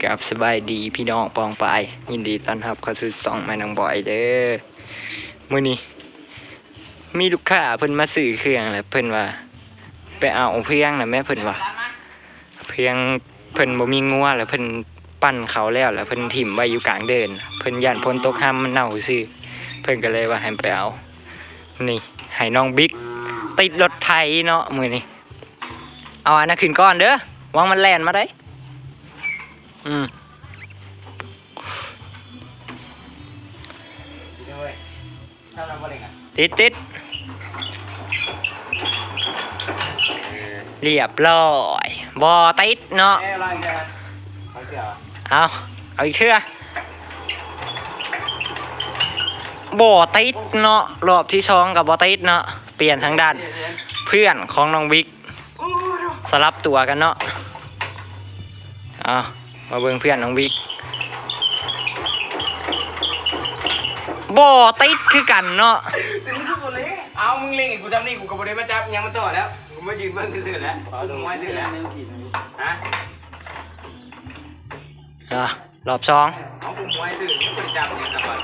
ครับ สบายดีพี่น้องปองปาย ยินดีต้อนรับเข้าสู่ช่องแม่น้องบอยเด้อ มื้อนี้มีลูกค้าเพิ่นมาซื้อเครื่องแล้วเพิ่นว่า ไปเอาเฟืองน่ะแม่ เพิ่นว่า เฟือง เพิ่นบ่มีงัว แล้วเพิ่นปั่นเขาแล้ว แล้วเพิ่นถิ่มไว้อยู่กลางเดิน เพิ่นย้านฝนตกหำมันเน่าซื่อ เพิ่นก็เลยว่าให้ไปเอา นี่ ให้น้องบิ๊กติดรถไถเนาะมื้อนี้ เอาอันนั้นขึ้นก่อนเด้อ หวังมันแล่นมาได้ อืม ติด ติด เรียบร้อย บ่ติดเนาะ เอา เอาอีกเทื่อ บ่ติดเนาะ รอบที่สองก็บ่ติดเนาะ เปลี่ยนทางด้าน เพื่อนของน้องบิ๊ก สลับตั๋วกันเนาะ เอา มาเบิ่งเพื่อนน้องบิ๊ก บ่ติดคือกันเนาะ เอา มึงเล็งให้กูซ่ำนี่ กูก็บ่ได้มาจับหยังมันต่อแล้ว กูมายืนเบิ่งซื่อๆแล้ว กูมวยซื่อแล้ว ฮะ อ่ะ รอบสอง เอา กูมวยซื่อ มึงบ่ได้จับหยังกับมัน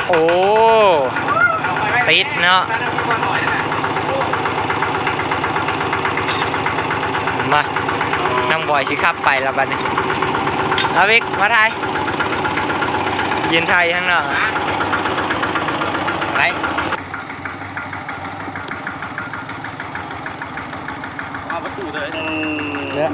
โอ้ ติดเนาะ มา น้องบอยสิขับไปแล้วบัดนี้ เอาวิก มาถ่าย ยืนถ่ายข้างนอก ไป เอาประตูเลย เด้อ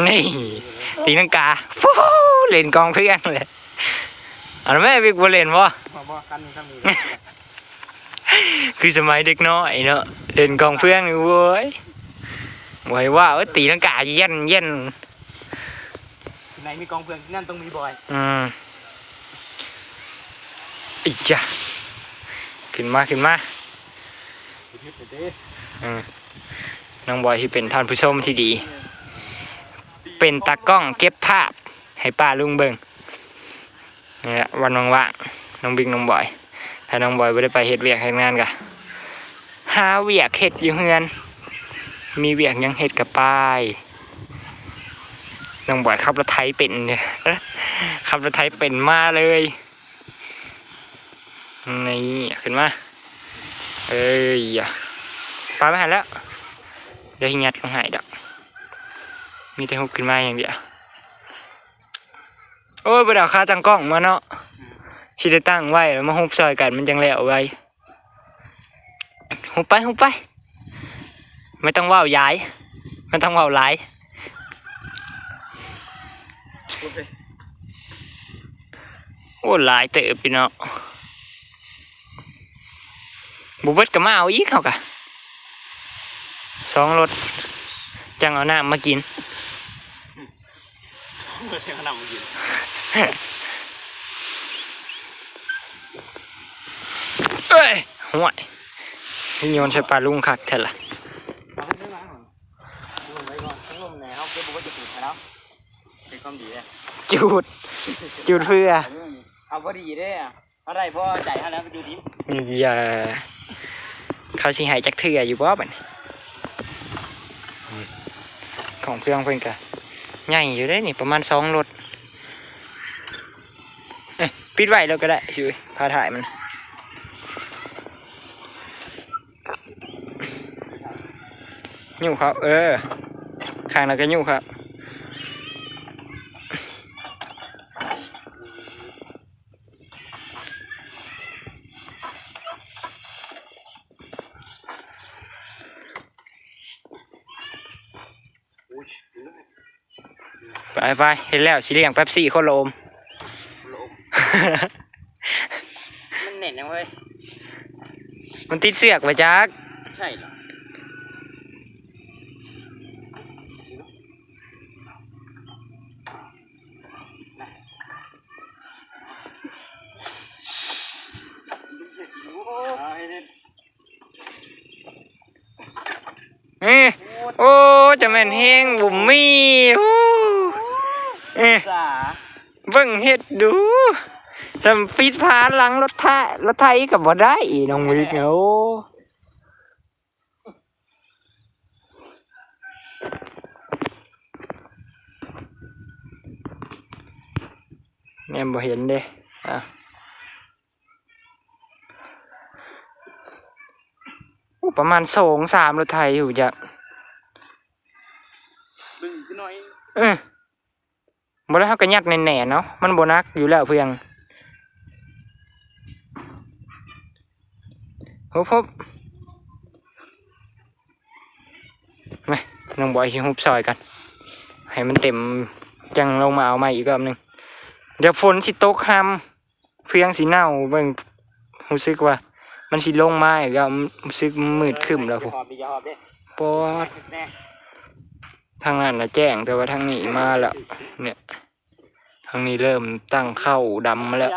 นี่ ตีลังกา ฟู้ เล่นกองเพื่อนเลย อันนั้นแม่วิกบ่เล่นบ่ บ่ บ่ คันนี้ คันนี้ คือสมัยเด็กน้อยเนาะ เล่นกองเพื่อนนี่ โว้ย บ่ให้ว่า เอ้ย ตีลังกาเย็นๆ ที่ไหนมีกองเพื่อน ที่นั่นต้องมีบอย อืม อิจฉา ขึ้นมา ขึ้นมา อืม น้องบอยที่เป็นท่านผู้ชมที่ดี เป็นตากล้องเก็บภาพให้ป้าลุงเบิ่ง นี่แหละ วันว่างๆ น้องบิ๊ก น้องบอย ถ้าน้องบอยบ่ได้ไปเฮ็ดเวียกเฮ็ดงานก็หาเวียกเฮ็ดอยู่เฮือน มีเวียกหยังเฮ็ดก็ไป น้องบอยขับรถไถเป็นเด้อ ขับรถไถเป็นมาเลย นี่ ขึ้นมา เอ้ย ปาไปหั่นแล้ว เดี๋ยวสิยัดลงให้ดอก มีแต่ฮุบขึ้นมาอย่างเดียว โอ้ย บ่ได้เอาขาตั้งกล้องมาเนาะ สิได้ตั้งไว้แล้วมาฮุบซอยกัน มันจั่งแล้วไว ฮุบไป ฮุบไป ไม่ต้องเว้ายาย ไม่ต้องเว้าหลาย โอ้ หลายเติบพี่น้อง บ่เบิดก็มาเอาอีก เฮากะ สองรถ จั่งเอาน้ำมากิน เพิ่นเอาน้ำมากิน เอ้ย ห้วย นี่โยนใส่ปลาลุงคักแท้ล่ะ เอาไปเถอะนะ ลงไว้ก่อน ต้องลงแหน่ เอาเก็บบ่ว่าจะปลูกให้เรา เป็นความดีเลย จูด จูดเพื่อ เอาพอดีเด้อ เอาได้พอใจเฮาแล้วก็อยู่ดี อย่า เขาสิให้จักเทื่ออยู่บ่บัดนี้ ของเพื่อนเพิ่นก็ใหญ่อยู่เด้นี่ ประมาณสองรถ เอ้ย ปิดไว้แล้วก็ได้ สิพาถ่ายมัน ยู้เขา เออ ข้างนั้นก็ยู้เขา ໄປໆ ເຮັດແລ້ວ ຊິລ້ຽງເປັບຊີຄົນລະອົມ. ມັນແໜ້ນຫຍັງເວີຍ? ມັນຕິດເຊືອກໄປຈັກ. ໃຊ່ເຫລາະ? ເອີ ໂອ້ ຈະແມ່ນແຮງບໍ່ມີ. ໂອ້ ເອີ ເບິ່ງເຮັດດູ ຈຳປິດຝາຫຼັງລົດໄຖ ລົດໄຖກໍບໍ່ໄດ້ ນ້ອງວິກ. ໂອ້ ແນມບໍ່ເຫັນເດ້. ອ່ະ ໂອ້ ປະມານສອງສາມລົດໄຖຢູ່ຈັກ. ດຶງຂຶ້ນໜ້ອຍ. ເອີ ບໍ່ແລ້ວເຮົາກໍຍັດແໜ້ນໆເນາະ ມັນບໍ່ໜັກຢູ່ແລ້ວເພື່ອງ. ໂຮບໆ ມາ ນ້ອງບອຍຊິຮຸບຊ່ອຍກັນ ໃຫ້ມັນເຕັມ ຈັ່ງລົງມາເອົາໃໝ່ອີກລອບໜຶ່ງ. ດຽວຝົນຊິຕົກຮຳ ເຟືອງຊິເນົ່າ ເບິ່ງ ຮູ້ສຶກວ່າມັນຊິລົງມາອີກແລ້ວ ຮູ້ສຶກມືດຄຶ້ມແລ້ວພຸ້ນ. ປອດ ທາງນັ້ນນະແຈ້ງ ແຕ່ວ່າທາງນີ້ມາແລ້ວ ເນຍ ທາງນີ້ເລີ່ມຕັ້ງເຂົ້າດຳມາແລ້ວ.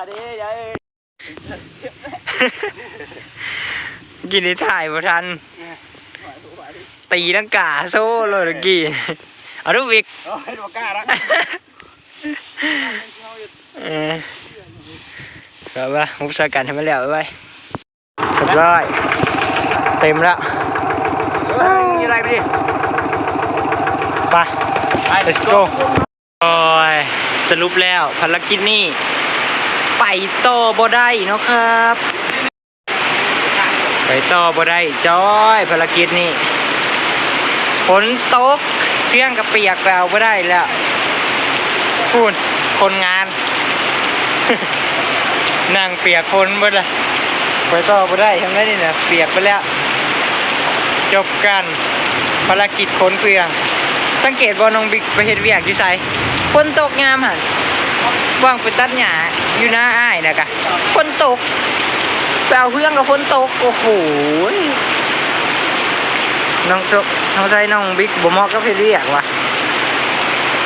ກິນໄດ້ຖ່າຍບໍ່ທັນ ຕີລັງກາໂຊໂລດກີ້. ເອົາດູວິກ ເອີ ເຮັດບໍ່ກ້າລະ. ເອີ ແບບວ່າ ຮຸບຊ່ອຍກັນໃຫ້ມັນແລ້ວໄວໆ. ຮຽບຮ້ອຍ ເຕັມແລ້ວ. ເອີຍ ໄດ້ໄປດິ ໄປ let's go. ໂອ້ຍ ສະຫຼຸບແລ້ວ ພາລະກິດນີ້ໄປຕໍ່ບໍ່ໄດ້ເນາະຄັບ. ໄປຕໍ່ບໍ່ໄດ້ຈ້ອຍ ພາລະກິດນີ້ ຝົນຕົກ ເຄື່ອງກໍປຽກ ໄປເອົາບໍ່ໄດ້ແລ້ວ. ພຸ້ນ ຄົນງານ ນັ່ງປຽກຝົນເບິດລະ ໄປຕໍ່ບໍ່ໄດ້ທຳໃດນີ້ນະ ປຽກເບິດແລ້ວ. ຈົບກັນ ພາລະກິດຂົນເຄື່ອງ. ສັງເກດບໍ່ ນ້ອງບິກໄປເຮັດວຽກຢູ່ໃສ? ຝົນຕົກຍາມຫັ້ນ ຫວ່າງໄປຕັດຫຍ້າຢູ່ນາອ້າຍນະກະ ຝົນຕົກ ໄປເອົາເຄື່ອງກໍຝົນຕົກ. ໂອ້ໂຫ ນ້ອງ ສ- ສົງໄສນ້ອງບິກບໍ່ເໝາະກັບເຮັດວຽກວ່າ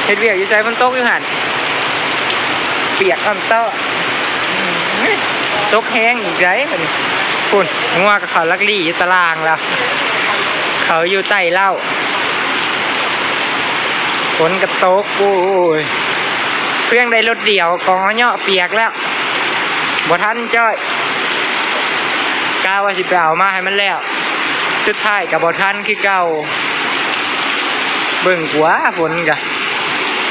ເຮັດວຽກຢູ່ໃສຝົນຕົກຢູ່ຫັ້ນ ປຽກຄຳເຕາະ. ຕົກແຮງອີກໃດ໋ບັດນີ້. ພຸ້ນ ງົວກໍເຂົ້າລັກລີ້ຢູ່ຕາລ່າງແລ້ວ ເຂົາຢູ່ໃຕ້ເລົ້າ. ຝົນກໍຕົກ ໂອ້ຍ ເພງໄດ້ລົດດຽວ ກອງເຫາະເຍາະປຽກແລ້ວ ບໍ່ທັນຈ້ອຍ. ກະວ່າຊິໄປເອົາມາໃຫ້ມັນແລ້ວ ສຸດທ້າຍກໍບໍ່ທັນຄືເກົ່າ. ເບິ່ງກວ່າຝົນກະ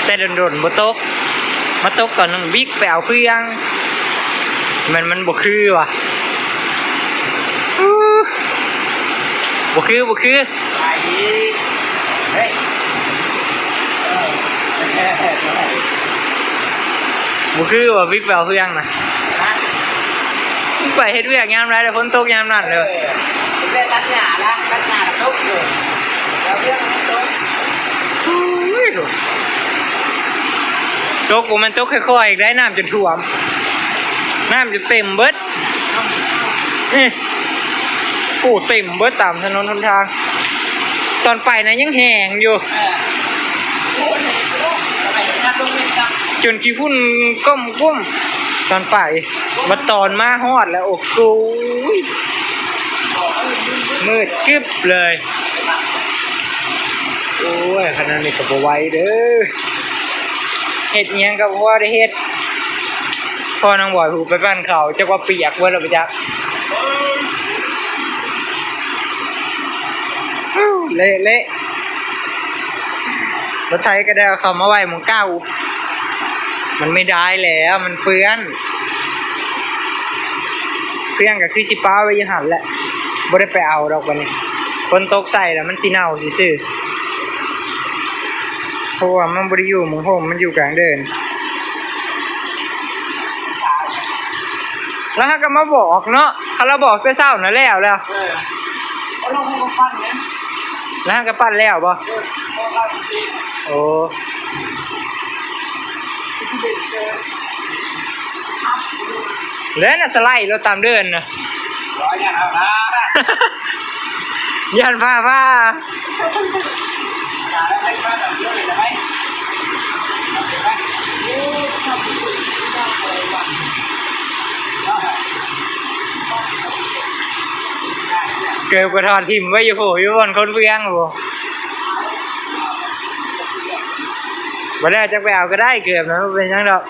ແຕ່ດົນໆບໍ່ຕົກ ມາຕົກຕອນນ້ອງບິກໄປເອົາເຄື່ອງ ແມ່ນມັນບໍ່ຄືວ່າ ອູ້ ບໍ່ຄື ບໍ່ຄື ສະບາຍດີ ເຮີ້ຍ ບໍ່ຄືວ່າບິກໄປເອົາເຄື່ອງນະ. ໄປເຮັດວຽກຍາມໃດແລ້ວຝົນຕົກຍາມນັ້ນເລີຍ. ເອີ ໄປຕັດຫຍ້າລະ ຕັດຫຍ້າລະຕົກຢູ່ ແລ້ວເລື່ອງມັນຕົກ. ໂອ້ຍ ຕົກບໍ່ແມ່ນຕົກຄ່ອຍໆອີກໄດ໋ ນ້ຳຈົນຖ້ວມ ນ້ຳຈົນເຕັມເບິດ. ເອີ ໂອ້ ເຕັມເບິດຕາມຖະໜົນຫົນທາງ ຕອນໄປນະຍັງແຫ້ງຢູ່ ຈົນຂີ້ຝຸ່ນກ້ອມໆ ຕອນໄປ ບັດຕອນມາຮອດແລ້ວ ໂອ້ໂຫ ມືດກຶບເລີຍ. ໂອ້ຍ ຂະໜາດນີ້ກໍບໍ່ໄຫວເດີ້ ເຮັດອີ່ຫຍັງກໍບໍ່ໄດ້ເຮັດ. ພໍ່ນາງບອຍຜູ້ໄປປັ່ນເຂົ້າ ຈັກວ່າປຽກເບິດແລ້ວບໍ່ຈັກ. ເລະເລະ ລົດໄຖກໍໄດ້ເອົາເຂົ້າມາໄວ້ໝ່ອງເກົ່າ ມັນໄມ່ໄດ້ແລ້ວ ມັນເປື້ອນ. ເຄື່ອງກໍຄືຊິປະໄວ້ຢູ່ຫັ້ນແຫຼະ ບໍ່ໄດ້ໄປເອົາດອກບັດນີ້ ຝົນຕົກໃສ່ແລ້ວມັນຊິເນົ່າຊື່ໆ ເພາະວ່າມັນບໍ່ໄດ້ຢູ່ໝ່ອງຮົ່ມ ມັນຢູ່ກາງເດີ່ນ. ແລ້ວເຮົາກໍມາບອກເນາະ ຄັນລາວບອກແຕ່ເຊົ້ານະແລ້ວແລ້ວ. ເອີ ແລ້ວເຮົາກໍປັ່ນແລ້ວບໍ່? ເອີ ໂອ້ ແລ້ວນະ ສະໄລລົດຕາມເດີນນະ ຢ້ານຟ້າຜ່າ ເກີບກະຖອດຖິ້ມໄວ້ຢູ່ໂພ ຢູ່ບ່ອນຄົນເມືອງພຸ້ນ. ບໍ່ໄດ້ ຈັກໄປເອົາກະໄດ້ ເກີບນະ ບໍ່ເປັນຫຍັງດອກ.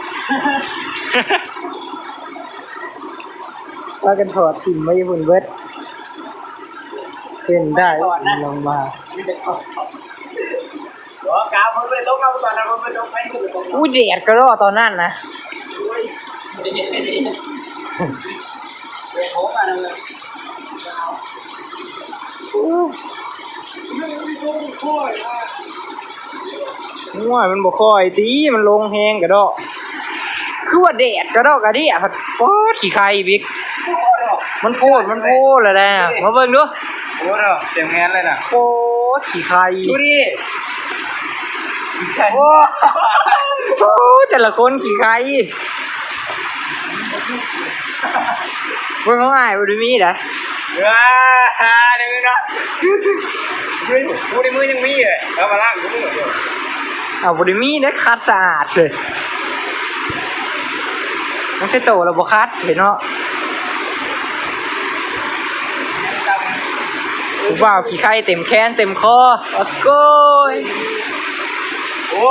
ພາກັນຖອດຖິ້ມໄວ້ຢູ່ພຸ້ນເບິດ ເປັນໄດ້ລົງມາ. ອູ້ຍ ແດດກະດອກຕອນນັ້ນນະ. ໂອ້ຍ ມັນບໍ່ຄ່ອຍຕິ ມັນລົງແຮງກະດອກ. ຄືວ່າແດດກະດອກກະເດຍ ໂອດ ຂີ້ໄຂ່ບິກ ມັນໂພດ ມັນໂພດແລ້ວນະ. ມາເບິ່ງດູ ໂອດ ເຕັມແຮງເລີຍນະ. ໂອດ ຂີ້ໄຂ່ ດູດິ ໂອ້ ໂອ້ ແຕ່ລະຄົນຂີ້ໄຂ່. ເບິ່ງຂອງອ້າຍບໍ່ໄດ້ມີໃດ. ເອີ ເນາະ ເບິ່ງ ກູໃນມືຍັງມີເລີຍ ເອົາມາລ້າງກູມື. ເອົາ ບໍ່ໄດ້ມີເດ້ ຂັດສະອາດເລີຍ. ມັນແຕ່ໂຕລະບໍ່ຂັດເດເນາະ. ຜູ້ບ່າວຂີ້ໄຂ່ເຕັມແຂນເຕັມຄໍ ອະໂກຍ. ໂອ້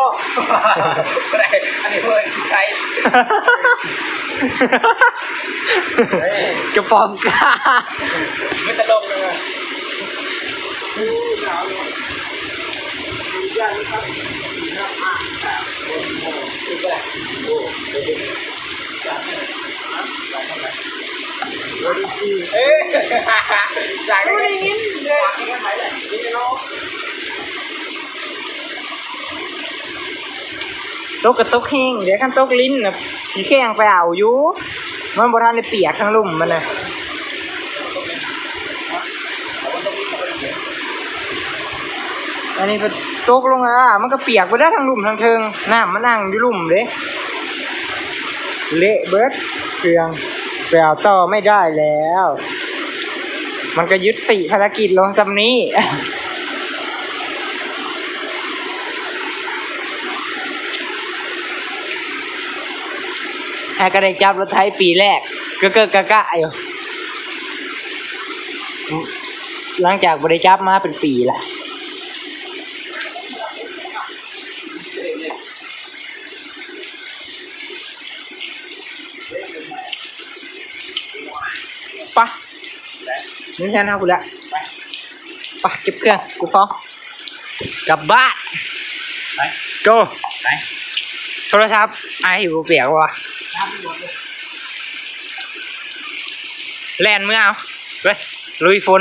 ບໍ່ໄດ້ ອັນນີ້ເພິ່ນຊິໃຊ້ ເອີຍ ກະປອມກາ ເປັນຕະຫຼົກເລີຍ. ເອີ ຈາກໄດ້ຍິນເດ້. ຕົກກະຕົກແຮງເດ້ ຄັນຕົກລິນນະ ຊິແຂ່ງໄປເອົາຢູ່ ມັນບໍ່ທັນໄດ້ປຽກທາງລຸ່ມມັນນະ. ອັນນີ້ເພິ່ນຕົກລົງມາ ມັນກະປຽກເບິດແລ້ວ ທັງລຸ່ມທັງເທິງ ນ້ຳມັນອັ່ງຢູ່ລຸ່ມເດ້ ເລະເບິດເຄື່ອງ ໄປເອົາຕໍ່ໄມ່ໄດ້ແລ້ວ. ມັນກະຢຸດຕິພາລະກິດລົງຊ່ຳນີ້. ຫາກະໄດ້ຈັບລົດໄຖປີແລກ ກະເກີກະກະຢູ່ ຫຼັງຈາກບໍ່ໄດ້ຈັບມາເປັນປີລະ. ປະ ເມືອເຮືອນເຮົາພຸ້ນລະ ປະ ເກັບເຄື່ອງ ກູພ້ອມກັບບ້ານ ໄປ ໂກ ໄປ. ໂທລະສັບອ້າຍຢູ່ ປຽກບໍ່ວະ ແລ່ນເມືອເອົາ ເວີຍ ລຸຍຝົນ.